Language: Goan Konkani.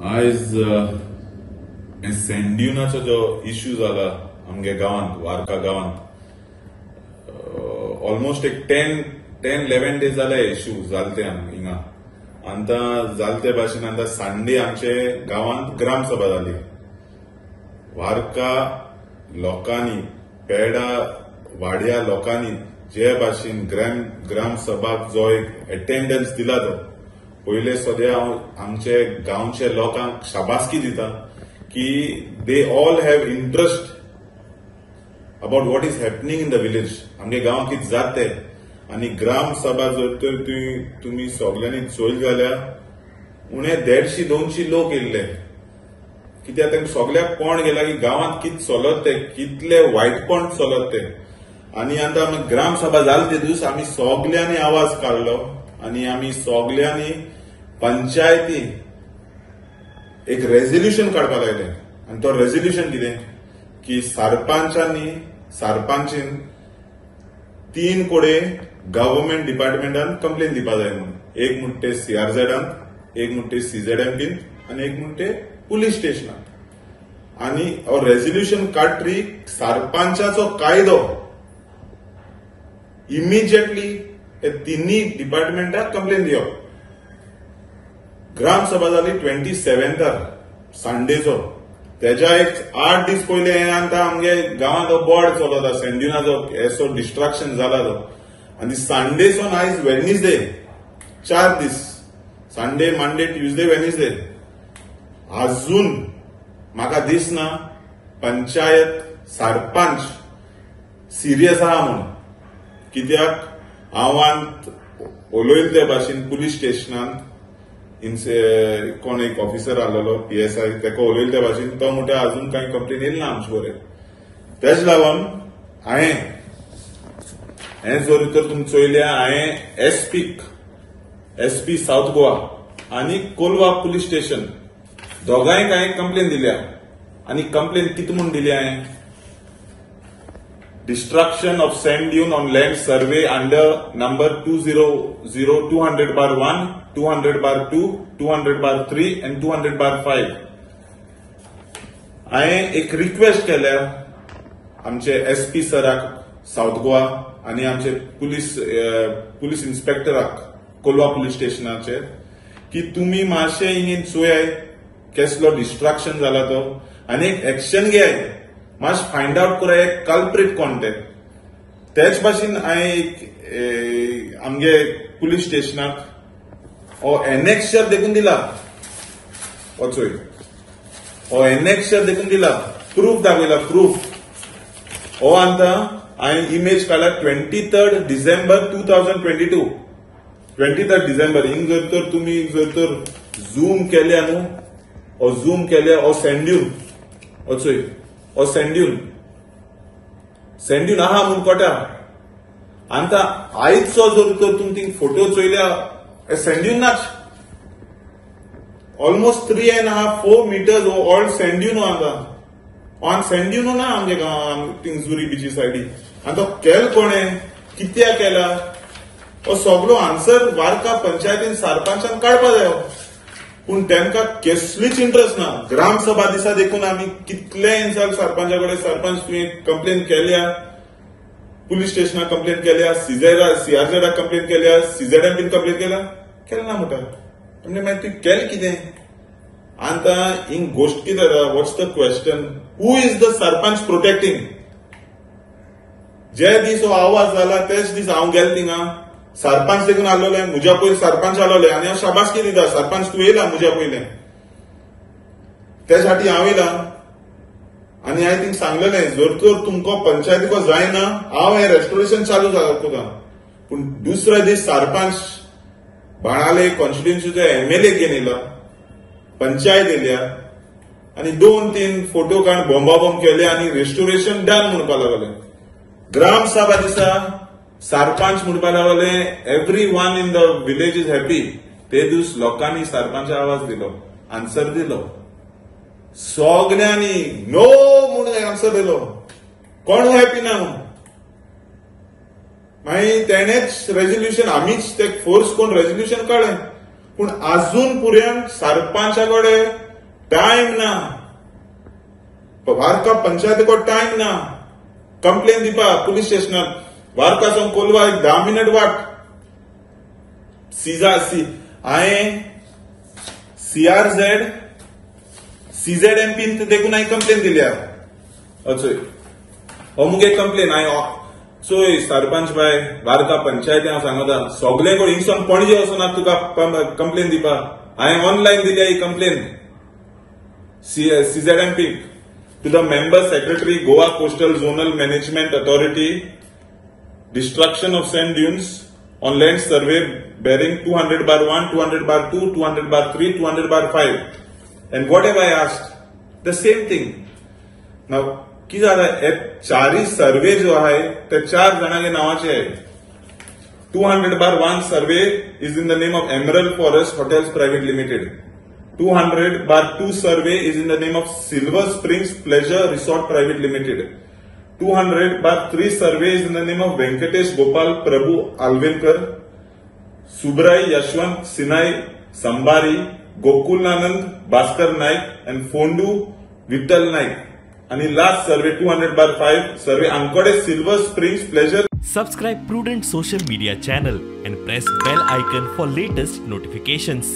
आयज सँड्युनाचो जो इश्यू जाला आमगे गांवांत, वार्का गांवांत, ऑलमोस्ट एक 10-11 डेज जाले इश्यू जाले ते हिंगा. आतां जाले ते भाशेन आतां संडे आमचे गांवांत ग्रामसभा जाली. वार्का लोकांनी, पेडा वाड्या लोकांनी जे भाशेन ग्रामसभाक जो एक अटेंडन्स दिला तो पयले सद्या हांव आमचे गांवचे लोकांक शाबासकी दिता की they all have interest about what is happening in the village. आमगे गांवांत कितें जाता तें. आनी ग्रामसभा जर तर तुमी सगल्यांनी चोयली जाल्यार उणे 150-200 लोक येयल्ले. कित्याक तांकां सगल्याक कोण गेला की गांवांत कितें चलत तें, कितले वायटपण चलत तें. आनी आतां आमी ग्रामसभा जाली ते दीस आमी सगल्यांनी आवाज काडलो आनी आमी सगल्यांनी पंचायती एक रेजोल्युशन काडपाक लायलें. आनी तो रेजोल्युशन कितें की सरपंचीन 3 कोडे गव्हर्मेंट डिपार्टमेंटान कंप्लेन दिवपा जाय म्हणून. एक म्हणटे सीआरझेडान, एक म्हणटे सीझेडएमपीन आनी एक म्हणटे पुलीस स्टेशनान. आनी हो रेजोल्युशन काडटरी सरपंचाचो कायदो इमिजिएटली हे तिन्ही डिपार्टमेंटाक कंप्लेन दिवप. ग्रामसभा जाली 27 संडेचो, तेज्या एक 8 दीस पयले हे आतां आमगे गांवांत तो बोर्ड चलता सँड्युनाचो, हेसो डिस्ट्रक्शन जाला तो. आनी संडेसून आयज वेडनेसडे, 4 दीस, संडे, मंडे, ट्युजडे, वेडनेसडे, आजून म्हाका दिसना पंचायत सरपंच सिरियस आहा म्हणून. कित्याक हांवांत उलयले ते भाशेन पुलीस स्टेशनांत कोण एक ऑफिसर आलेलो PSI, तेका उलयले ते भाशेन तो म्हणटा अजून कांय कंप्लेन येयली ना आमचे बरें. तेज लागून हांवें हें जर तर तुमी चोयल्या, हांवें एसपी सावथ गोवा आनी कोलवा पुलीस स्टेशन दोगांयक हांवें कंप्लेन दिल्या. आनी कंप्लेन कितें म्हूण दिल्या हांवें? Destruction of sand dune on land survey under number 200 200/1, 200/2, 200/3 and 200/5. हांवें एक रिक्वेस्ट केल्या आमचे एसपी सराक सावथ गोवा आनी आमचे पुलीस इन्स्पेक्टराक कोलवा पुलीस स्टेशनाचेर की तुमी मातशें हिंगा चोयाय केसलो डिस्ट्रक्शन जाला तो आनी एक एक्शन घेयाय, मातशें फायंड आवट कराय कल्प्रीट कोण ते. तेच भाशेन हांवें एक आमगे पुलीस स्टेशनाक हो एनेक्शर देखून दिला, हो चोय, हो एनेक्शर देखून दिला, प्रूफ दाखयला, प्रूफ. हो आतां हांवें इमेज काडला 23 डिसेंबर 2022, 23 डिसेंबर. हिंग जर तर तुमी जर तर झूम केल्या न्हू, हो झूम केल्या, हो सँड्यून, हो चोय, हो सँड्यून, सँड्यून आहा म्हूण कोटा. आतां आयचो जर तर तुमी थिंग फोटो चोयल्या, सँड्यून नाच, ऑलमोस्ट 3.5-4 मिटर्स हो ऑल सँड्यून हो आतां. ऑन सँड्यून ना आमगे गांव थिंग जुरी बिची सायडी. आनी तो केल कोणें, कित्याक केला, हो सगलो आन्सर वार्का पंचायतीन सरपंचान काडपा जायो. पूण तांकां केसलीच इंट्रस्ट ना. ग्रामसभा दिसा देखून आमी कितले इन्सल्ट सरपंचा कडेन, सरपंच तुवें कंप्लेन केल्या, पुलीस स्टेशनाक कंप्लेन केल्या, सीआरझेडाक कंप्लेन केल्या, सीझेडएमपीन कंप्लेन केल्या, केलें ना म्हणटा. म्हणजे मागीर तुवें केलें कितें? आतां हिंग गोश्ट कितें जाता, what's the question, who is the sarpanch protecting? जे दीस हो आवाज जाला तेच दीस हांव गेलो थिंगा, सरपंच देखून आलोले, म्हज्या पयलीं सरपंच आलोले आनी हांव शाबासकी दिता, सरपंच तूं येयला म्हज्या पयलें, तेज्या साठी हांव येयला. आनी हांवें तिंगा सांगलेलें जर तर तुमकां पंचायतीको जायना हांव हें रेस्टोरेशन चालू करता. पूण दुसरे दीस सरपंच बाणाले कॉन्स्टिट्युएन्सीचो एमएलए घेवन येयला, पंचायत येयल्या आनी 2-3 फोटो काड बोंबाबोंब केले आनी रेस्टोरेशन डन म्हणपाक लागले. ग्रामसभा दिसा सरपंच म्हणपाक लागले every one in the village is happy. ते दीस लोकांनी सरपंचा आवाज दिलो, आन्सर दिलो, सगल्यांनी नो म्हणून आन्सर दिलो, कोण हॅपी ना म्हणून. मागीर तेणेच रेजोल्युशन, आमीच ते फोर्स करून रेजोल्युशन काडलें. पूण आजून पर्यंत सरपंचा कडेन टायम ना, वार्का पंचायतीको टायम ना कंप्लेन दिवपा पुलीस स्टेशनार. वार्का सावन कोलवा एक 10 मिनट वाट. सीजा सी हांवें सीआरझेड सीझेड एमपीन देखून हांवें कंप्लेन दिल्या. अचोय हो मुगे कंप्लेन हांवें चोय सरपंच बाय वार्का पंचायती हांव सांगता सगळे कोण हिंगसून पणजे वचना तुका कंप्लेन दिवपा. हांवें ऑनलायन दिल्या ही complain CZMP to the member secretary Goa coastal zonal management authority, destruction of sand dunes on land survey bearing 200/1, 200/2, 200/3, 200/5. And what have I asked? The same thing. Now, की जाला हे चारय सर्वे जो आहे ते 4 जाणांच्या नावाचे आहे. 200/1 survey is in the name of Emerald Forest Hotels Private Limited. 200/2 survey is in the name of Silver Springs Pleasure Resort Private Limited. 200/3 survey is in the name of Venkatesh Gopal Prabhu Alvenkar, Subrai Yashwant Sinai Sambari, Gokulanand Bhaskar Naik and Fondu Vittal Naik. आणि last survey 200/5 survey Ankole Silver Springs Pleasure. Subscribe Prudent social media channel and press bell icon for latest notifications.